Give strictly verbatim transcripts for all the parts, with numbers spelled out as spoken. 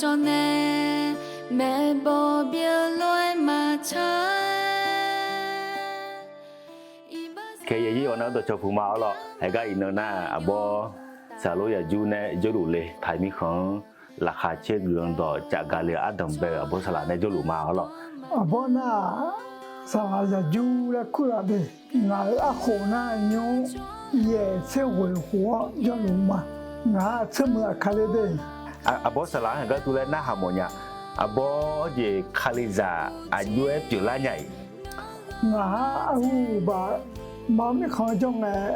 Jawrnae maeqbawq byeuf lof-aer maqtsaq-a. Khaeq yaeq yir awq nar dawqcawq puq ma-awr lawq. Haeqgar iqnan nar aqbawr Saqlor Yaqjur nae jawrluf le, Taiq mirkhanq-anr laqkhaq caer guiqlanq dawq caf gaq le-eu ardanq bae-euq aqbawr saqlaq nae jawrluf ma-awr lawq. Aqbawr nar-aq, Saqlaq Yaqjur laer kur laf de. Ngaq-euq arkhof nar nymr yaeq tser ghoeq khof-awr jawrluf ma. Ngaq-aq tseurmuiq aqkaq le de. Aqbawr saqlaq-anr haeqgar tuvlaer narhaq mawf nya. Aqbawr jeq Kalizaq aqjox-aer pyeuflar nya-iq. Ngaq-aq arhu baq ma mirkhanq jawr ngae,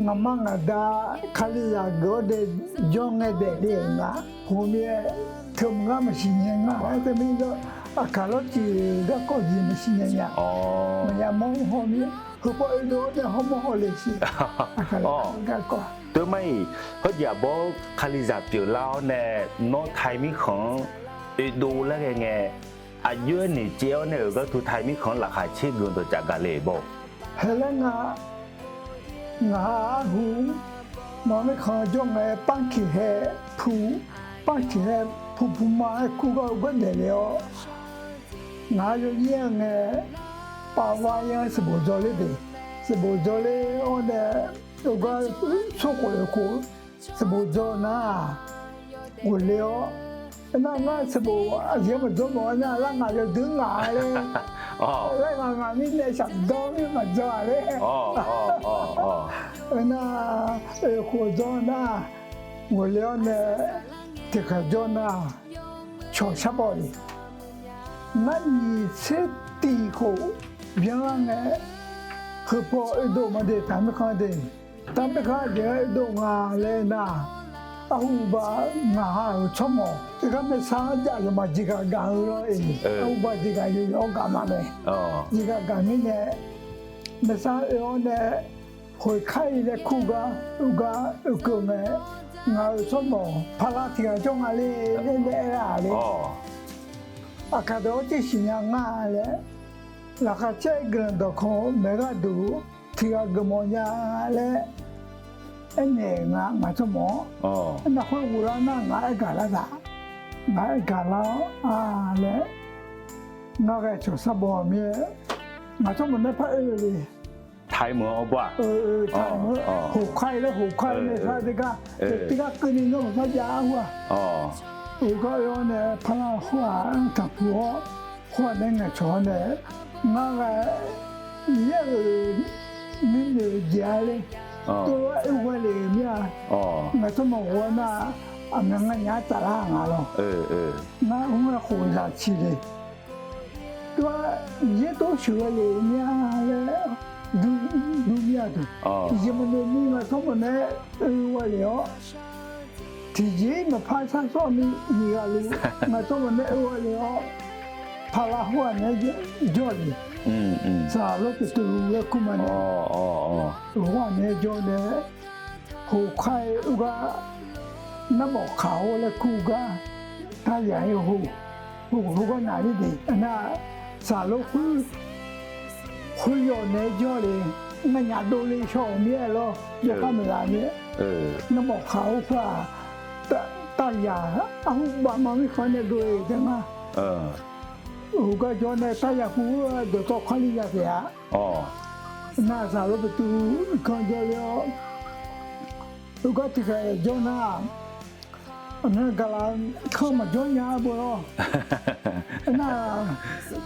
ngaqma ngaqda Kalizaq geuf-awr dae jawr ngae daefle-euq nga. Khoermirnae, teumirnae ngar maqsiq nya nga. Aer teumirnae, aqkaq lawrcif-eu garkawv jeq maqsiq nya nya. Maqya mawr hawr mir, heupaw oedov-awr nae hawmawr hawle siq. Aqkaq lawrcif-eu garkawv. Teumar-iq, hawrjeq aqbawr Kalizaq pyeuflar-awr nae, nawr Taiq mirkhanq-anr oedov laer ghae ngae, aqjox-aer noeqcaev-awr nae-euq gar tu Taiq mirkhanq-anr laqkhaq caer guiqlanq dawq caf gaq le-euq baw. Haeq laer nga, ngaq-aq arhu, ma mirkhanq jawr ngae, parkiq hae pu, parkiq hae pu pu ma-aer kur gar-eu gar daefle-awr, ngaq-aq yawnyir-a ngae, pavvar-ir-anr sanqbof dzaw ler de. Sanqbof dzaw ler-awr nae, ogar sorkhof-euq khof sanqbof dzaw nar-aq, ghofle-awr, aernar ngar sanqbof aqjeq-anr maqdzawr mawf-aer nar, lar ngaq yawdui ngaq-a laer, lar ngaq ngaq mirnae shaqdawr mir maqdzaw-a laer. Aernar, oeq khof dzaw nar, ghofle-awr nae tiqkhaeq jawr nar, cawq shar baw le. Ngar nyiq tser tiq khof byanlar ngae, heupaw oedov ma de, Taiq mirkhanq de. Taiq mirkhanq jeq-aer oedov nga laer nar, arhu baq ngaq-euq tsawrmawq teugar maersar-anr jav yawqmaf jeqgaq gaq-eu lawr-eq. Arhu baq jeqgaq yawqyawq-anr gaq ma mae. Jeqgaq gaq mirnae, maersar oe-awr nae, khoeqkar-ir laer kur gar, oe gar oekeuv mae. Ngaq-euq tsawrmawq paqlav tiq ghaq jawr nga le laer aer-a le. Aqkaq deuq-anr tser siqnya nga laer, laqkhaq caer guiqlanq dawqkawq maeq gharduq tiq ghaq geufmawf nya laer aernaeq nga, ngaq tsawrmawq-anr. Aernar khoer ghoflar nar ngaq aer gaq lar taq, ngaq aer gaq lar-awr-a laer, ngar ghae cawq sar baw-a mir-aer, ngaq tsawrmawq nae par oe le. Taiq meuq-anr awr bawr-aq, hoqkar-ir laer hoqkar-ir nae sar teugar, teugar keuvni nawr maqpar jav-a hu-aq. Oe gar oe-awr nae parlar khoer-aq, taqpuq-awr, khoer-aq nae ngaeqcawq-awr nae, ngar ghae yaer-euq nuinoeq jeq-a le, tov-aer oe ghae le-euq mir-a. Ngaq tsawrmawq ghov-awr nar, aqmyan nganyaf-anr tsaflar nga lawr. Ngar khoer-aq khof zaq ciq le. Tov-aer Miqyaer tov sheuqghae le-euq mir-a laer dur mir-a deuq. Tiqjeq maqnoeq ni ngaq tsawrmawq nae oe ghae le-awr, tiqjeq-ir maqpar shar sawr ni nyiq ghaq luf ngaq tsawrmawq nae oe ghae le-awr, paqlav khoer-aq nae jawr le. Saqlor Peqtuvluv laer kur ma nae, khoer-aq nae jawr nae, hoqkar-ir oe gar, narmawf kaq-awr laer kur gar, taryaq-ir ho, hogar naq ler de. Nar, saqlor khoer, khoeryawq naeq-aer jawr le, nganyaf dovle shaw-euq mir-aer lawr, jawrkar maeqlaf mir-aer, narmawf kaq-awr khoer-aq, taryaq arhu baf ma mirkhanq nae dov-eu taef nga. Hogar jawr nae taryaq pu-aer dawqtawv kharli ya taef-a. Nar, saqlor Peqtuvluv kanr jawr ler-awr, oe gar tiqkhaeq jawr nar, aqmyan gaqlaf kanr maqjawr nya-a bo lawr. Nar,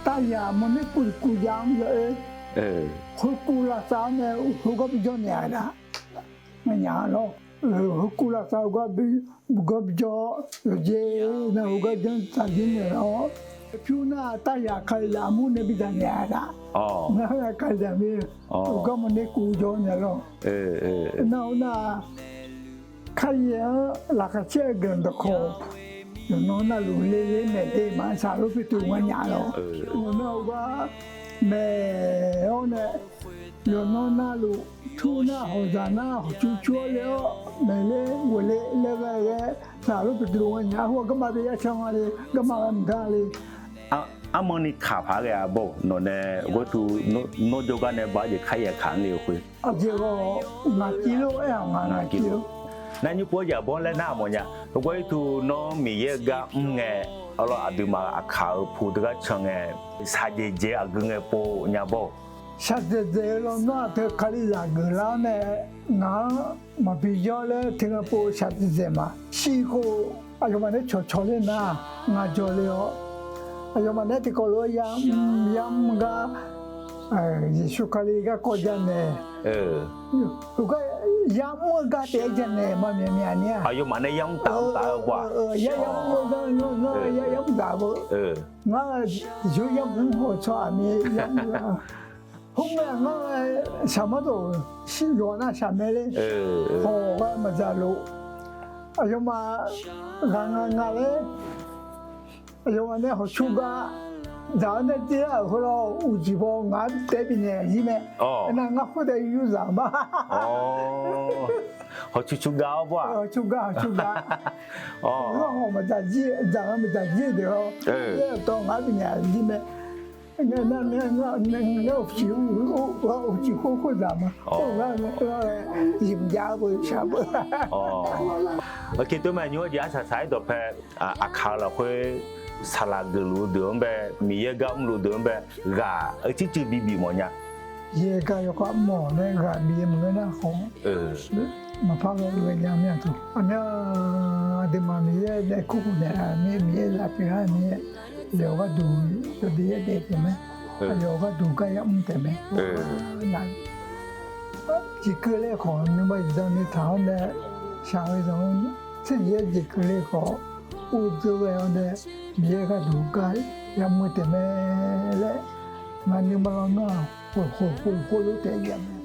taryaq mawrner kuvkuv jav-anr ya-oe. Khoerkuv lavsav-awr nae khoergar bijawr naeq-a daq. Nganyaf lawr, khoerkuv lavsav khoergar bijawr, yawqjeq nar khoergar janr tsaqjir naeq-awr, pyur nar taryaq kalizaq armur nae bidzaq naeq-a daq. Nar kalizaq mir, khoergar mawrner kuv jawr naeq lawr. Nar-awr nar, kharyaer-anr laqkhaq caer-eu guiqlanq dawqkawq, yawqnan navluf le le maeq le ma, saqlor Peqtuvluv nganyaf lawr. Yawqnan-euq gar maeq-awr nae, yawqnan navluf tur nar hawqzaq nar hawqcur cur-awr le-awr maeq le ghoeq le laer ghae ghae, saqlor Peqtuvluv nganyaf khoer garma byav ya can nga le, garma ghae mqdar le. Armawr ni kaq paq-aer ghae-a baw-eu nawq nae gharduq nawr jawrgar nae ba-aer jeq kharyaer kaq-anr le-eu khoer. Aqjeq ghawq ngaq civ lor aer-aq ngaq civ lor. Nar nymr pov-aer jaq bawr laer nar mawf nya. Heugar ircuf nawr Miqyaer-eu gar mr ngae, arlawr aqduimaf aqkaq-euq pu teugar can ngae, shaqdzaeq dzaeq aqgeu ngae pov nya bawr-eu. Shaqdzaeq dzaeq-eu lawnmr-aq teu Kalizaq geuflar-awr nae ngaq-anr maqbi jawr laer teu ngae pov shaqdzaeq dzaeq ma. Shir khof aqyawfmaf nae cawqcawq ler nar, ngaq jawq le-awr, aqyawfmaf nae tiqkawv lof-aer yamr yamr gar, Yeqsur Kali garkawv janaeq, heugar yamr-eu gar taef-aer janaeq ma myav myav nya. Aqyawfmaf nae yamr taf-anr taf-eu bawr-aq, yamr-eu gar ngar yamr taf-eu, ngar yamr taf-eu tsawrhaq mir yamr-eu gar Khoerngae ngar-aer shaqmar dawq-euq shir yawq nar shaqmae ler, hawq ghae maqdzaq lof. Aqyawfmaf ghaq nga nga laer, aqyawfmaf nae hawqcu gar dzaq-anr nae dzer-a-euq khoerlof uqjeq baw ngaq-anr taef bifnaeq zir mae. Aernar ngar khoertav yur zaq ma. Hawqcu cu gar-awr bawr-aq, hawqcu gar hawqcu gar, ngar hawq maqdzaq jir, dzaq-anr maqdzaq jir deuq-awr, aer-euq tawv ngaq-anr bifnaeq zir mae. Ngar, ngar, ngar, ngar, ngar uqcif khoer khoer dzaq ma. Ngar, ngar, ngar, zifmq jav-eu beu shaq beu. Oke, teumae nymr-eu jeq arsaq saq-aer dawqpae, aqkaq-eu lafkhoer saqlaq geufluf-eu deuq-anr bae, Miqyaer gar mrluf deuq-anr bae, ghaq-eu circuiv bibif mawf nya. Yaeq gar yawkhav mawf nae ghaq bif-eu maqngeur nar khawf, maqpar ghae ghae nya mir-aq teu. Aqmyan aqduimaf Miqyaer daef kur khof naeq-a mir, Miqyaer zaq pyeuf-a mir, yawf gharduq yawdaef yaerdaef taef mae. Aqyawf gharduq gar yamr taef mae. Jeqkeuv ler khawf nuima zaqdani taq-awr nae shaq-eu zanq-anr tser Miqyaer jeqkeuv ler khawf, ur dzeur ghae-awr nae Miqyaer gharduq gar yamr taef mae laer, ngaq nuima lawnmr-aq khof khof khof khof lof taef ya mae.